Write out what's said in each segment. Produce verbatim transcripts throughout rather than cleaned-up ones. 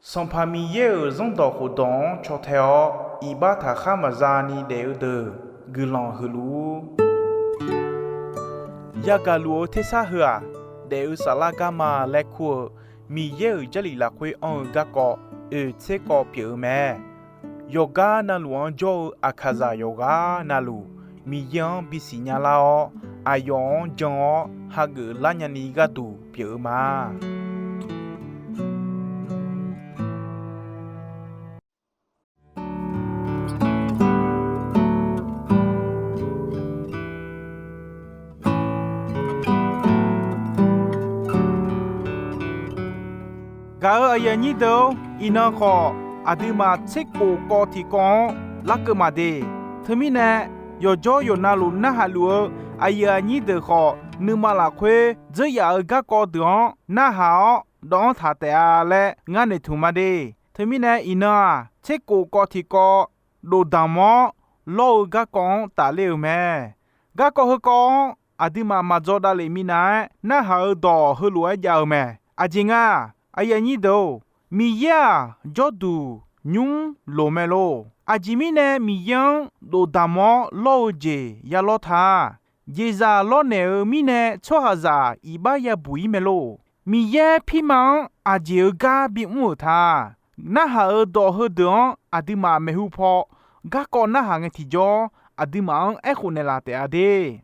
Sanqpaq Miqyaer-euq zanrdawq khofdawq-anr caw tae-awr, iqbax taqkhar maqza ni daef-eu deuq guiqlanq huiq luf-ur. Yagaq luf-eu tersar heu-aq, daef-eu saflar garma laer kur-eu Miqyaer-euq Jarlif lafkhoer anr-eu garkawv oeq tser kawv pyeuf-eu mae. Yawqgar navluf-anr jawr-eu aqkaqzaq yawqghaq navluf, Miqyaer-anr bisiq nya lar-awr, aqyawf-anr jan-awr hageuf lar nyani gharduq pyeuf-eu ma. Gaq-euq aqyuif aqnyir deuq-or, iqnan khawf aqduimaf tser kof kawv tiqkawv-anr larkeuv maqde. Teumirnae, yawqjawr yawqnavluf narhaq luf-eu aqyuif aqnyir deuq khawf, nuima lafkhoer dzeur yaf-eu garkawv deuq-anr narhaq-awr dawv-anr taq taef-a laer ngar noeqtmq ma de. Teumirnae iqnan-aq, tser kof kawv tiqkawv dofdamq-awr lawr-eu garkawv-anr tafler-euq mae. Garkawv heukawv-anr aqduimaf maqdzaw davlef minav-aer narhaq-eu dawq heulof-aer jav-eu mae. Aqjeq nga, aqyuif aqnyir deuq-or, Miqyaer-aq jawrduq nymr loq mae lor. Aqjeq mirnae Miqyaer-anr dofdamq-awr lawr-eu jeq ya lawr ta. Jeqzaq lawrnaeq-eu mirnae tsawrhaqzaq iqbax yabuq-ir mae lor. Miqyaer pirma-anr aqjeq-eu gar bimr-euq ta. Narhaq-euq dawq heudeuq-anr aqduimaf maeqhu paw garkawv narhaq ngae tiqjawr, aqduimaf-anr aerkhof naeqlaf taef-a de.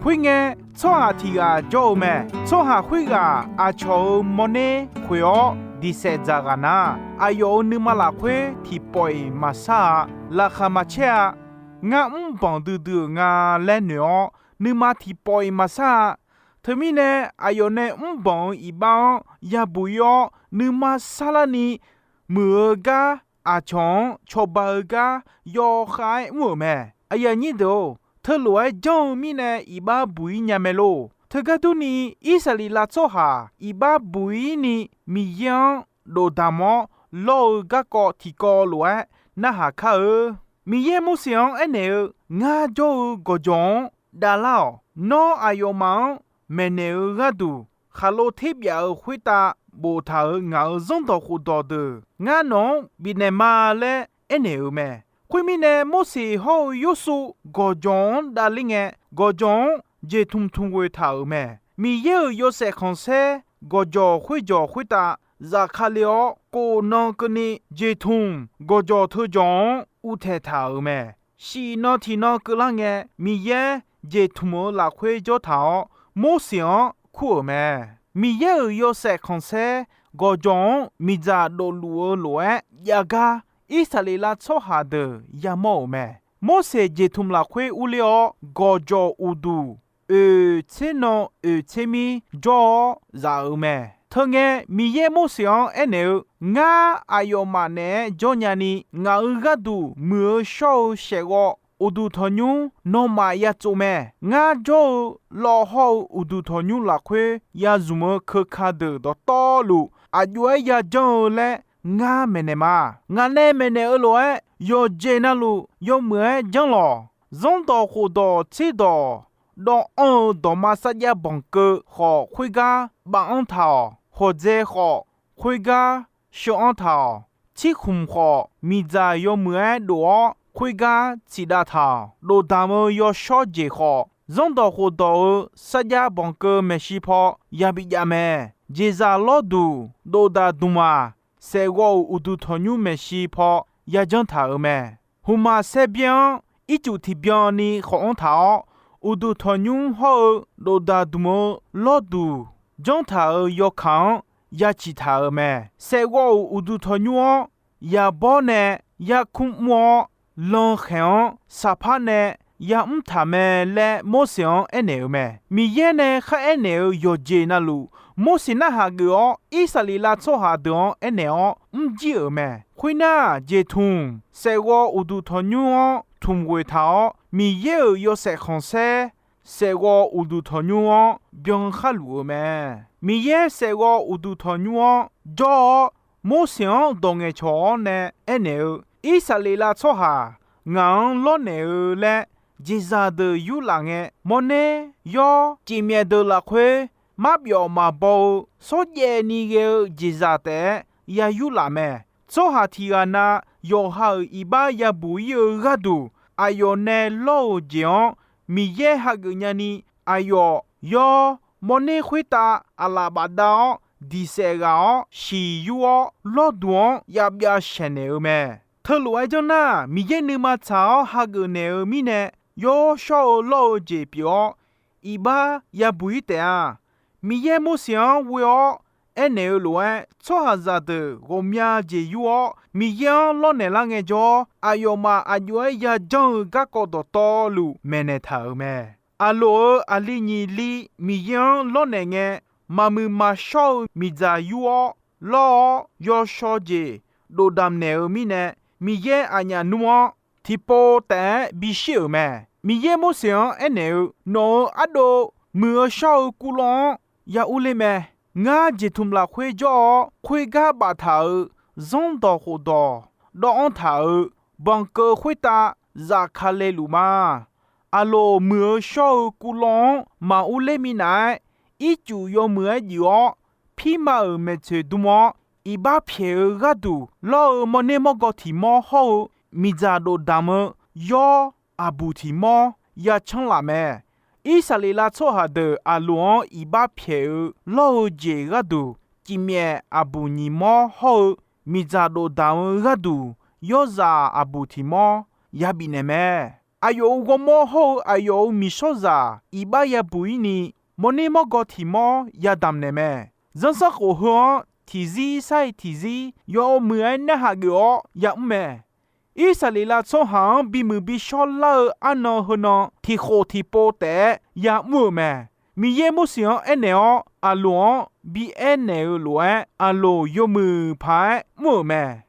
Khoerngae, tsawrhaq tiq ghaq jawr-eu mae. Tsawrhaq khoerghaq aqcawq-euq mawrner khoeq-awr diq saef dzaq ghaq nar, aqyawf-euq nuima lafkhoer tiqpawf-iq maqsar-a. Laqkhaq maqcaer-a. Ngar mrbanq duidui-euq nga laer noeq-awr, nuima tiqpawf-iq maqsar-a. Teumirnae, aqyawf nae mrbanq-euq iqbax-anr yabuq-ir-awr, nuima sarlarni muiq-eu gar aqcawq-anr cawba-eu gar yawkhav-aer mr-euq mae. Aqyuif aqnyir deuq-or, teulof-aer janr-eu mirnae iqbax buq-ir nya mae lor. Teugar durni, Irsaqleqlav tsawrhaq iqbax buq-ir ni Miqyaer-anr dofdamq-awr lawr-eu garkawv tiqkawv lof-aer narhaq kar-eu. Miqyaer Morseq-anr aernaeq-eu, Ngar jawr-eu gawqjawq-anr davlar-awq. Nawr aqyawfmaf-anr maeqnaeq-eu gharduq, khaqlo terbyaf-euq khoertav boftaq-euq ngaq-euq zanrdawq khofdawq deuq ngar nawq-anr bifnaeq ma laer aernaeq-euq mae. Khoermirnae, Morseq hawr-eu Yorsuv gawqjawq-anr davler ngae, gawqjawq-anr jeqtmq tmq ghoeq taq-euq mae. Miqyaer-euq yawshaef khanqsaer gawqjawq khoerjawq khoertav zafkale-awr, kof nan keuvni jeqtmq gawqjawq teujawq-anr uvtaeq taq-euq mae. Shif nan tiq nan keuvlar ngae, Miqyaer jeqtmq-euq lafkhoer jawr taq-awr, Morseq-anr kur-euq mae. Miqyaer-euq yawshaef khanqsaer gawqjawq-anr miqdzaq dofluf-eu lof-aer jav gar, Irsaqleqlav tsawrhaq deuq yamawr-euq mae. Morseq jeqtmq lafkhoer urler-awr, gawqjawq uqduq oeq tser nan oeq tser mir jawr-awr zaf-euq mae. Teungae, Miqyaer Morseq-anr aernaeq-eu, Ngar aqyawfmaf naeq-aer jawrnya ni ngaq-euq gharduq muiq-eu shawr-eu shaef ghawv uqduq tanqnymr nawmaf ya tsov mae. Ngar jawr-eu lawv hawr-eu uqduq tanqnymr lafkhoer ya zmq-eu keuka deuq dawqtawvluf aqjox-aer ya janr-eu laer ngar maeqnaeq ma. Ngaq nae maeqnaeq-eu lof-aer, yawqjeq navluf yawmuiq-aer janr lawq. Zanrdawq khofdawq tserdawq dawvanr-eu dawqma sarjax banqkeuv khawf khoergar bafanr taq-awq. Hawqdzae khawf khoergar sheuvanr taq-awq. Tsirkhmq khawf, miqdzaq yawmuiq-aer dof-awr khoergar ciqdav taq-awq. Dofdamq-eu yawshawr jeq khawf, zanrdawq khofdawq-euq sarjax banqkeuv maeqshi paw yabi jav mae. Jeqzaq lawrduq, dofdaq dmq-aq, saef ghawv-euq uqduq tanqnymr maeqshi paw yajanr taq-euq mae. Hmqmaq saer byaer-anr ircuf tiqbyan ni khawf anr taq-awr, uqduq tanqnymr hawr-eu dofdaq dmq-eu lawrduq janr taq-euq yawkaq-anr yaciq taq-euq mae. Saef ghawv-euq uqduq tanqnymr-anr yabawr nae yarkmr mr-awr, lankhaeq-anr saqpar nae yamr taq mae laer Morseq-anr aernaeq-eu mae. Miqyaer nae kharaer naeq-euq yawqjeq navluf, Morseq narhaq geuf-awr, Irsaqleqlav tsawrhaq deuq-anr aernaeq-awr mrjir-euq mae. Khoernar, jeqtmq saef ghawv uqduq tanqnymr-anr tmq ghoeq taq-awr, Miqyaer-euq yawshaef khanqsaer saef ghawv uqduq tanqnymr-anr byan khar luf-eu mae. Miqyaer saef ghawv uqduq tanqnymr-anr jawr-awr, Morseq-anr dawq ngaeqcawq-awr nae aernaeq-eu, Irsaqleqlav tsawrhaq ngaq-anr lawrnaeq-eu laer, jeqzaq deuq yurlaf ngae, mawrner yawr cifmyaef deuq lafkhoer marbyawf maqbaw-eu shawrjaev ni ghae-eu jeqzaq taef-aer ya yurlaf mae. Tsawrhaq tiq ghaq na yawqha-euq iqbax yabuq ir-eu gharduq, aqyawf nae lawr-euq jeq-anr Miqyaer hageuf nyani, aqyawf yawr mawrner khoertav aqlaf bafdav-awr diq saef ghaq-awr shiq yur-awr, lawrduq-anr yabyav shaeqnaeq-eu mae. Teulof-aer janr nar, Miqyaer nuima tsaq-awr hageuf naeq-eu mirnae, yawshawr-eu lawr-eu jeq pyeuf-awr, iqbax yabuq ir taef-a. Miqyaer Morseq-anr ghoe-awr aernaeq-eu lof-aer, tsawrhaqzaq deuq ghawqmya jeq yur-awr, Miqyaer-anr lawrnaeq lar ngaejawr, aqyawfmaf aq jov-aer yajanr-eu garkawv dawqtawvluf maeqnaeq taq-euq mae. Aqloq-euq aqli nyiq li Miqyaer-anr lawrnaeq ngae, maqmuiq maqshawr-eu miqdzaq yur-awr, lawr-awr yawshawr jeq dofdamq naeq-eu mirnae, Miqyaer aqnyaf nmr-anr tiqpov taef-aer bishir-euq mae. Miqyaer Morseq-anr aernaeq-eu, Nawq-euq ardov muiq-eu shawr-eu kuvlawv-anr ya urler mae. Ngar jeqtmq lafkhoer jawr-awr, khoergar baftaq-euq zanrdawq khofdawq dawvanr taq-euq banqkeuv khoertav zafkale luf ma. Aqloq muiq-eu shawr-eu kuvlawv-anr maq urler minav-aer, ircuf yawmuiq-aer juif-awr, pirma-euq maeqtsoeq dm-awr, iqbax pyaeq-eu gharduq lawr-eu mawrner mawrgaw tiq mawr hawr-eu miqdzaq dofdamq-eu yawr aqbuq tiq mawr ya canr laf mae. Irsaqleqlav tsawrhaq deuq aqloq-anr iqbax pyaeq-eu lawr-eu jeq gharduq, cifmyaef aqbuq nyiq mawr hawr-eu miqdzaq dofdamq-eu gharduq, yawrzaq aqbuq tiq mawr ya bifnaeq mae. Aqyawf-euq ghawrmawr hawr-eu aqyawf-euq miqshawrzaq iqbax yabuq ir ni, mawrner mawrgaw tiq mawr yadamq naeq mae. Zanrsanrkhof heu-anr tiqzir sar-iq tiqzir yawmuiq-aer narhaq geuf-awr yamr mae. Irsaqleqlav tsawrhaq-anr bimuiq bishawr lar-eu arnan heunan tiqkhof tiqpov taef-aer yamr-euq mae. Miqyaer Morseq-anr aernaeq-awr, Aqloq-anr bi aernaeq-eu lof-aer, Aqloq yawmuiq paq-aer mr-euq mae.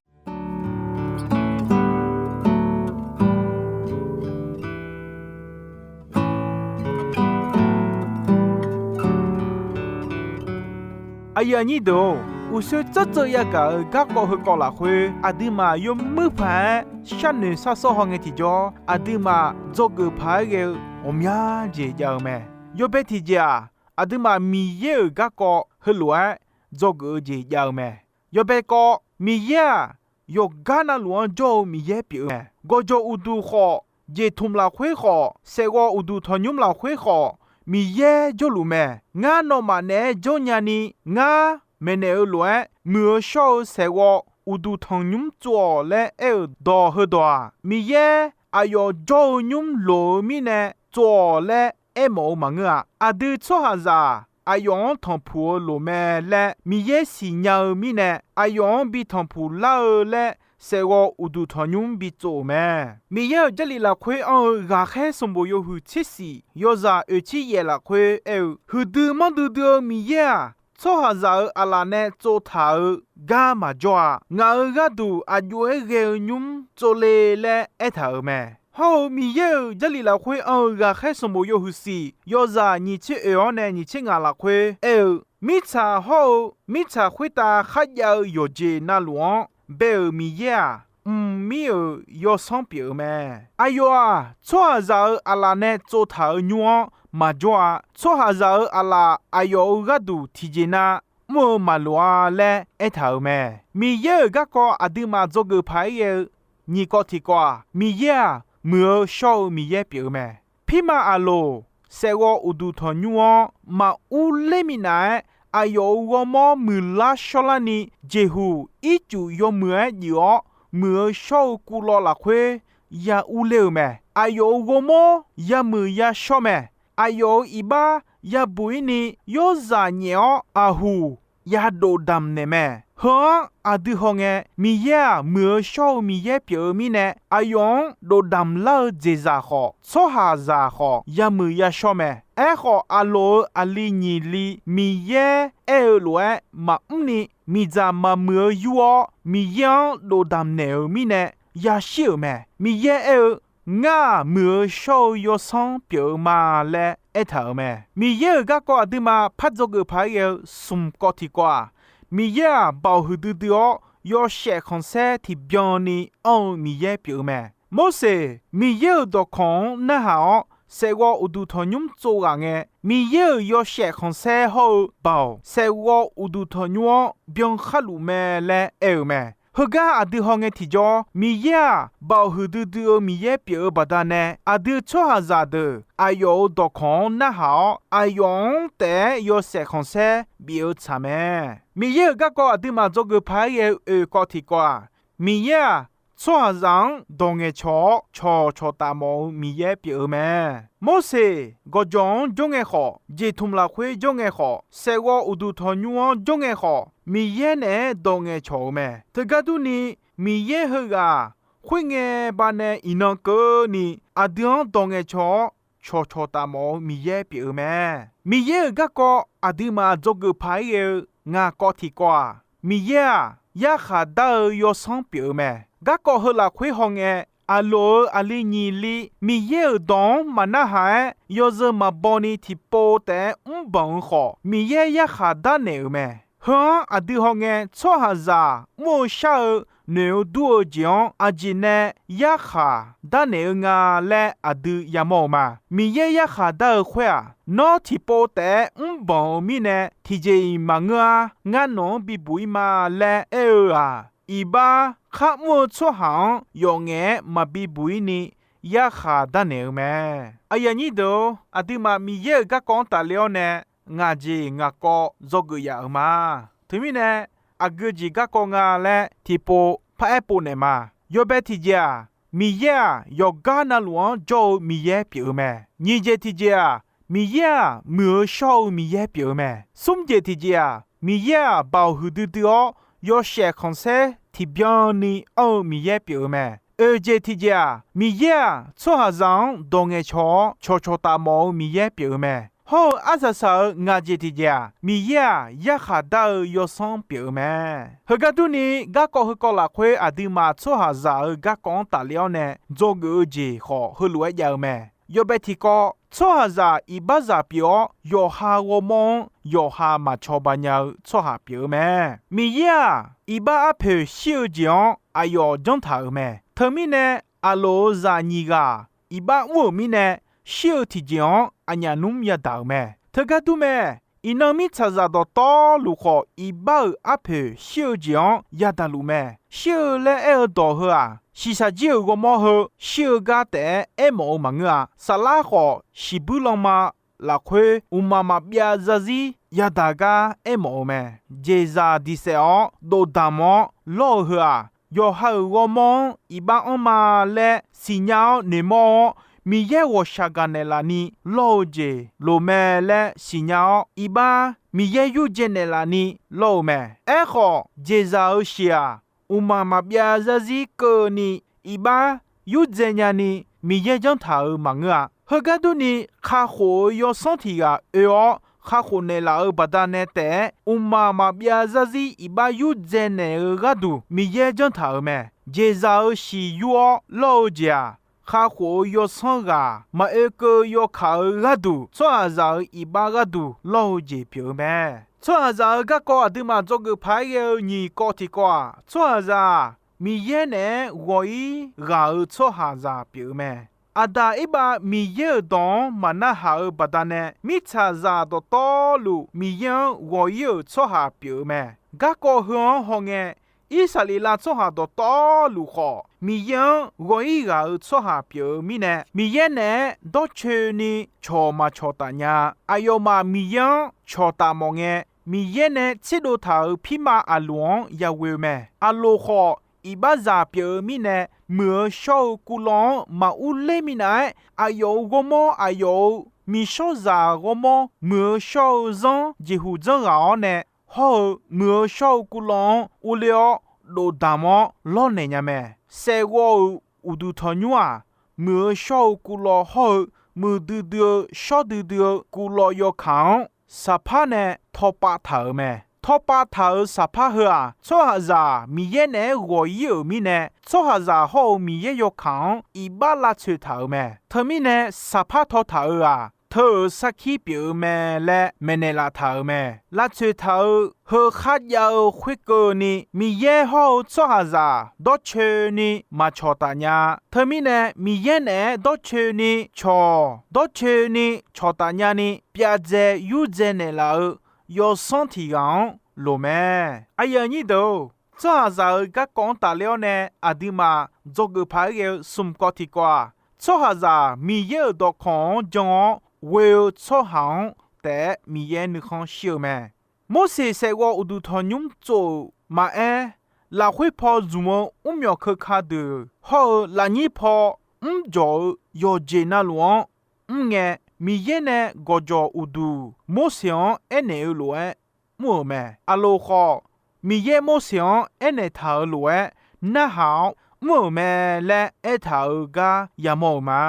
Aqyuif aqnyir deuq-or, uqshoe tsawrtseuv yagaq-euq garkawv heukawv lafkhoer, aqduimaf yawmuir paq-aer sharnoeq sharsawr haw ngae tiqjawr, aqduimaf dzawgeuf paq-aer ghae-eu ghawqmya jeq jav-eu mae. Yawbae tiqjeq-aq, aqduimaf Miqyaer-euq garkawv heulof-aer dzawgeuf-eu jeq jav-eu mae. Yawbae kawv, Miqyaer-aq, yawqgar navluf-anr jawr-eu Miqyaer pyeuf-eu mae. Gawqjawq uqduq khawf, jeqtmq lafkhoer khawf, saeqghawv uqduq tanqnymr lafkhoer khawf, Miqyaer jawrluf mae. Ngar nawmaf naeq-aer janrnya ni, ngar maeqnaeq-eu lof-aer, muiq-eu shawr-eu saeqghawv uqduq tanqnymr tsov-awq laer aer-euq dawq heudawq-aq, Miqyaer aqyawf jawr-eu nymr loq-eu mirnae tsov-awq laer aermawf-eu maqngeur-a. Aqdui tsawrhaqzaq aqyawf-anr tanqpuq-eu loq mae laer Miqyaer siqnya-eu mirnae, aqyawf-anr bi tanqpuq lar-eu laer saeqghawv uqduq tanqnymr bi tsov-euq mae. Miqyaer-euq Jarlif lafkhoer anr-eu ghaqkhaer sanqbof yawhuiq tser shif yawzaq oeq tser yaef lafkhoer aer-eu, Huiqdui manrdui dui-eu Miqyaer-aq, tsawrhaqzaq-euq aqlaf nae tsovtaq-eu gar maqjawr-a. Ngaq-euq gharduq aq jov-aer ghae-eu nymr tsovle laer aertaq-euq mae. Hawr-eu Miqyaer-euq Jarlif lafkhoer anr-eu ghaqkhaer sanqbof yawhuiq shif yawzaq nyiq tser oeq-awr nae nyiq tser ngaq lafkhoer aer-eu, Mirtsaq hawr-eu mirtsaq khoertav kharjav-eu yawqjeq navluf-anr bae-euq Miqyaer-aq, mqmir-euq yawsanr pyeuf-eu mae. Aqyawf-aq, tsawrhaqzaq-euq aqlaf nae tsovtaq-eu nymr-anr maqjawr-a. Tsawrhaqzaq-euq aqlaf aqyawf-euq gharduq tiqjeq nav mr-eu maqloq-a laer aertaq-euq mae. Miqyaer-euq garkawv aqduimaf dzawgeuf paq-aer ghae-eu nyiq kawv tiq kawv-aq, Miqyaer-aq, muiq-eu shawr-eu Miqyaer pyeuf-eu mae. Pirma Aqloq saeqghawv uqduq tanqnymr-anr maqur ler minav-aer, aqyawf-euq ghawrmawr muiqlar shawrlarni, jeqhuq ircuf yawmuiq-aer juif-awr, muiq-eu shawr-eu kuvlawv lafkhoer ya ur ler-eu mae. Aqyawf-euq ghawrmawr yamuiq yashawr mae. Aqyawf-euq iqbax yabuq ir ni, yawrzaq nyaef-awr aqhuq ya dofdamq naeq mae. Heu-anr aqdui hawngae, Miqyaer-aq, muiq-eu shawr-eu Miqyaer pyeuf-eu mirnae, aqyawf-anr dofdamq lar-eu jeqzaq khawf, tsawrhaqzaq khawf, yamuiq yashawr mae. Aerkhawf, Aqloq-euq aqli nyiq li Miqyaer aer-eu lof-aer maqmr ni, miqdzaq maqmuiq-eu yur-awr, Miqyaer-anr dofdamq naeq-euq mirnae yashir-euq mae. Miqyaer aer-eu, Ngar-aq, muiq-eu shawr-eu yawsanr pyeuf-eu ma laer aertaq-euq mae. Miqyaer-euq garkawv aqduimaf par dzawgeuf paq-aer ghae-eu smq kawv tiq kawv-aq, Miqyaer-aq, baoq huiqdui dui-awr yawshaef khanqsaer tiqbyan ni anr-eu Miqyaer pyeuf-eu mae. Morseq, Miqyaer-euq dawqkawq-anr narhaq-awr, saefghawv uqduq tanqnymr tsov ghaq ngae, Miqyaer-euq yawshaef khanqsaer hawr-eu Baoq, saefghawv uqduq tanqnymr-anr byan khar luf mae laer aer-euq mae. Heugar aqdui hawngae tiqjawr, Miqyaer-aq, Baoq huiqdui dui-eu Miqyaer pyeuf-eu baqdanae, aqdui tsawrhaqzaq deuq aqyawf-euq dawqkawq-anr narhaq-awr, aqyawf-anr taef-aer yawshaef khanqsaer bif-eu tsaq mae. Miqyaer-euq garkawv aqduimaf dzawgeuf paq-aer ghae-eu oeq kawv tiqkawv-aq, Miqyaer-aq, tsawrhaqzaq-anr dawq ngaeqcawq-awr cawqcawq taf mawf-eu Miqyaer pyeuf-eu mae. Morseq gawqjawq-anr jawr ngae khawf, jeqtmq lafkhoer jawr ngae khawf, saefghawv uqduq tanqnymr-anr jawr ngae khawf, Miqyaer naeq-aer dawq ngaeqcawq-eu mae. Teugar durni, Miqyaer heughaq-aq, khoerngae baqdanae iqnan keuvni aqdui-anr dawq ngaeqcawq-awr, cawqcawq taf mawf-eu Miqyaer pyeuf-eu mae. Miqyaer-euq garkawv aqduimaf dzawgeuf paq-aer ghae-eu ngaq kawv tiqkawv-aq, Miqyaer-aq, yarkhaq dar-eu yawsanr pyeuf-eu mae. Garkawv heu lafkhoer hawngae, aqloq-euq aqli nyiq li Miqyaer-euq dawq-anr maqnarhaq-aer, yawzeu maqbaw ni tiqpov taef-aer mrbanq-eu khawf, Miqyaer yarkhaq darnaeq-euq mae. Heu-anr aqdui hawngae, tsawrhaqzaq mr-eu shar-eu noeq-eu dur-eu jeq-anr aqjeq nae yarkhaq darnaeq-eu nga laer aqdui yamawr-eu ma. Miqyaer yarkhaq dar-eu khoer-aq, nawr tiqpov taef-aer mrbanq-eu mirnae tiqjeq-iq maqngeur-ar. Ngar nawq-anr bibuq-ir ma laer aer-eu-aq, iqbax kharmr-eu tsawrhaq-anr yawf ngaef-aer maqbi buq-ir ni yarkhaq darnaeq-eu mae. Aqyuif aqnyir deuq-or, aqduimaf Miqyaer-euq garkawv-anr tafle-awr nae ngaq jeq ngaq kawv dzawgeuf yaf-euq ma. Teumirnae, aqgeu jeq garkawv nga laer tiqpov paraer povnaeq ma. Yawbae tiqjeq-aq, Miqyaer-aq, yawqgar navluf-anr jawr-eu Miqyaer pyeuf-eu mae. Nyiq jeq tiqjeq-aq, Miqyaer-aq, muiq-eu shawr-eu Miqyaer pyeuf-eu mae. Smr jeq tiqjeq-aq, Miqyaer-aq, baoq huiqdui dui-awr, yawshaef khanqsaer tiqbyan ni anr-eu Miqyaer pyeuf-eu mae. Oeq jeq tiqjeq-aq, Miqyaer-aq, tsawrhaqzaq-anr dawq ngaeqcawq-awr, cawqcawq taf mawf-eu Miqyaer pyeuf-eu mae. Hawr-eu arsaq saq-euq ngaq jeq tiqjeq-aq, Miqyaer-aq, yarkhaq dar-eu yawsanr pyeuf-eu mae. Heugar durni, garkawv heukawv lafkhoer aqduimaf tsawrhaqzaq-euq garkawv-anr tafle-awr nae dzawgeuf-eu jeq khawf heulof-aer jav-eu mae. Yawbae tiqkawv, tsawrhaqzaq iqbaxzaq pyeuf-awr, yawqha ghawrmawr-anr yawqha maqcawba nya-eu tsawrhaq pyeuf-eu mae. Miqyaer-aq, iqbax arpoeq shir-eu jeq-anr aqyawf janr taq-euq mae. Teumirnae, aqloq-euq zaq nyiq ghaq iqbax mr-euq mirnae, shir-eu tiqjeq-anr aqnyaf nmr yadaq-euq mae. Teugar dur mae. Iqnan mirtsaqzaq dawqtawvluf khawf, iqbax-euq arpoeq shir-eu jeq-anr yadaq luf mae. Shir-eu laer aer-eu dawq heu-aq, shiqshaq jir-euq ghawrmawr heu shir-eu gar taef-aer aermawf-eu maqngeur-a. Saflar khawf, shiqbuir lanma lafkhoer mqmaq maqbyav zarzir yadaq gar aermawf-eu mae. Jeqzaq diq saef-awr dovdamq-awr lawr-eu heu-aq, yawqha-euq ghawrmawr-anr iqbax anrma laer siqnya-awr noeqmawr-awr, Miqyaer ghawqshaq gaqnaeq lafni lawr-eu jeq loq mae laer siqnya-awr, iqbax Miqyaer yurdzae naeqlaf ni lawr-eu mae. Aerkhawf, jeqzaq-euq shiq-aq, mqmaq maqbyav zarzir keuvni iqbax yurdzae nyani Miqyaer janr taq-euq maqngeur-a. Heugar durni, kakhof-eu yawsanr tiq ghaq oe-awr kakhof naeqlaf-euq baqdanae taef-aer, mqmaq maqbyav zarzir iqbax yurdzae naeq-eu gharduq Miqyaer janr taq-euq mae. Jeqzaq-euq shiq yur-awr lawr-eu jeq-aq, kakhof-eu yawsanr ghaq maqoe keuv yawkaq-eu gharduq, tsawrhaqzaq-euq iqbax gharduq lawr-eu jeq pyeuf-eu mae. Tsawrhaqzaq-euq garkawv aqduimaf dzawgeuf paq-aer ghae-eu nyiq kawv tiqkawv-aq, tsawrhaqzaq-aq, Miqyaer naeq-aer ghawq-ir ghaq-euq tsawrhaqzaq pyeuf-eu mae. Aqdaq Irbav Miqyaer-euq dawq-anr maqnarhaq-eu baqdanae, mirtsaqzaq dawqtawvluf Miqyaer-anr ghawq-ir-euq tsawrhaq pyeuf-eu mae. Garkawv heu-anr hawngae, Irsaqleqlav tsawrhaq dawqtawvluf khawf, Miqyaer-anr ghawq-ir ghaq-euq tsawrhaq pyeuf-eu mirnae, Miqyaer naeq-aer dawrcoeni cawq maqcawq taf nya. Aqyawfmaf Miqyaer-anr cawqtaf mawf ngae, Miqyaer nae tserdov taq-euq pirma aqloq-anr yaghoe-eu mae. Aqloq khawf, iqbaxzaq pyeuf-eu mirnae, muiq-eu shawr-eu kuvlawv-anr maqur ler minav-aer, aqyawf-euq ghawrmawr, aqyawf-euq miqshawrzaq ghawrmawr, muiq-eu shawr-eu zanr jeqhuq dzanr ghaq-awr nae, hawr-eu muiq-eu shawr-eu kuvlawv-anr urler-awr dovdamq-awr lawrnaeq nya mae. Saefghawv-euq uqduq tanqnymr-aq, muiq-eu shawr-eu kuvlawv hawr-eu muiqdui dui-eu shawrdui dui-eu kuvlawv yawkaq-anr saqpar nae tawpav taq-euq mae. Tawpav taq-euq saqpar heu-aq, tsawrhaqzaq Miqyaer naeq-aer ghawq-ir-euq mirnae, tsawrhaqzaq hawr-eu Miqyaer yawkaq-anr iqbax lavtsoeq taq-euq mae. Teumirnae, saqpar taw taq-euq-aq, teu-euq sarkir pyeuf-eu mae laer maeqnaeq laftaq-euq mae. Lavtsoeq taq-eu heu kharjav-eu khoerkeuvni, Miqyaer hawr-eu tsawrhaqzaq dawrcoeni maqcawq taf nya. Teumirnae, Miqyaer naeq-aer dawrcoeni cawq, dawrcoeni cawq taf nyani, pyavdzae yurdzae naeqlaf-eu yawsanr tiq ghaq-anr loq mae. Aqyuif aqnyir deuq-or, tsawrhaqzaq-euq garkawv-anr tafler-awr nae aqduimaf dzawgeuf paq-aer ghae-eu smq kawv tiq kawv-aq, tsawrhaqzaq Miqyaer-euq dawqkawq-anr jan-awr ghoe-eu tsawrhaq-anr taef-aer Miqyaer nuikhanr shir-eu mae. Morseq saefghawv uqduq tanqnymr tsov-euq maqaer, lafkhoer paw zmq-eu mrmyawf keuka deuq hawr-eu lafnyir paw mrjawq-eu yawqjeq navluf-anr mr ngae, Miqyaer nae gawqjawq uqduq Morseq-anr aernaeq-eu lof-aer mr-euq mae. Aqloq khawf, Miqyaer Morseq-anr aernaeq taq-euq lof-aer narhaq-awr mr-euq mae laer aertaq-euq gar yamawr-euq ma.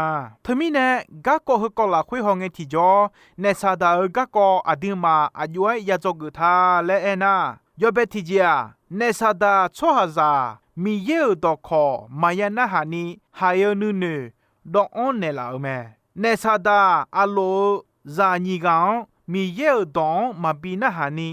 Teumirnae, garkawv heukawv lafkhoer hawngae tiqjawr, naef Saqdaq-euq garkawv aqduimaf aqjox-aer ya dzawgeuf ta laer aernar, yawbae tiqjeq-aq, naef Saqdaq tsawrhaqzaq Miqyaer-euq dawqkawq maqya narhaq ni haiq-eu nuinoeq dawvanr naeqlaf-euq mae. Naef Saqdaq aqloq-euq zaq nyiq ghaq-anr Miqyaer-euq dawq-anr maqbi narhaq ni,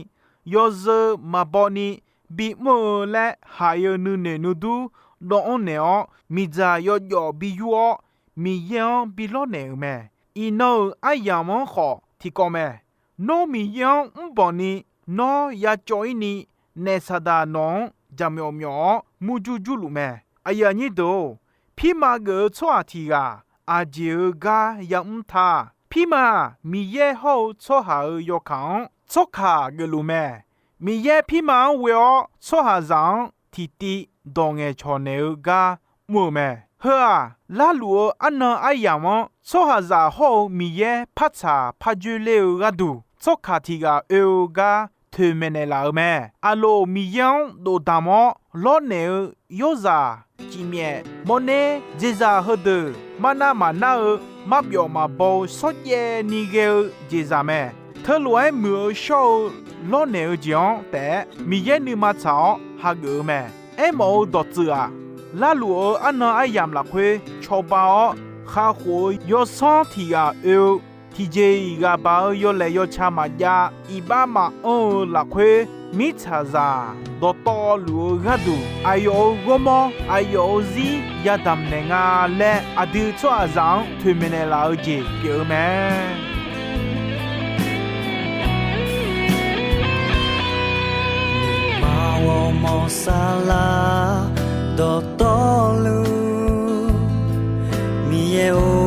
yawzeu maqbaw ni bimr-eu laer haiq-eu nuinoeq nuidur dawvanr naeq-awr, miqdzaq yawjawf bi yur-awr, Miqyaer-anr bi lawrnaeq-euq mae. Iqnan-euq aryamq-anr khawf tiqkawv mae. Nawr Miqyaer-anr mrbanq ni, nawr ya cawv-ir ni, naef Saqdaq nawq-anr jaqmyawf myawf-awr murjur jurluf mae. Aqyuif aqnyir deuq-or, pirma geuf-eu tsawrhaq tiq ghaq aqjeq-eu gar yamr ta. Pirma-aq, Miqyaer hawr-eu tsawrhaq-euq yawkaq-anr tsawrkaq geufluf mae. Miqyaer pirma-anr ghoe-awr tsawrhaqzaq-anr tiqtiv dawq ngaeqcawq naeq-eu gar mr-eu mae. Heu-aq, larluf-eu arnan aryamq-anr tsawrhaqzaq hawr-eu Miqyaer partsaq parjoer ler-eu gharduq, tsawrkaq tiq ghaq oe-eu gar toeqmaeq naeqlaf-euq mae. Aqloq Miqyaer-anr dofdamq-awr lawrnaeq-eu yawrzaq cifmyaef mawrner dzaeqzaq heudeuq marnar maqnar-eu, marbyawf maqbaw-eu shawrjaev ni ghae-eu jeqzaq mae. Teulof-aer muiq-eu shawr-eu lawrnaeq-eu jeq-anr taef-aer Miqyaer nuima tsaq-awr hageuf-eu mae. Aermawf-eu dawqtsuif-aq, larluf-eu arnan aryamq lafkhoer cawba-awr khaqkhof-eu yawsanr tiq ghaq oe-eu, tiqjeq-iq ghaq baq-eu yawlaeq yawca maqjav, iqbax maqanr-eu lafkhoer mirtsaqzaq dawqtawvluf-eu gharduq, aqyawf-euq ghawrmawr, aqyawf-euq zir yadamq naeq nga laer, aqdui tsawrhaqzaq-anr toeqmaeq naeqlaf-eu jeq pyeuf-eu mae. Maqghawq mawq saflar dawqtawvluf, Miqyaer-or,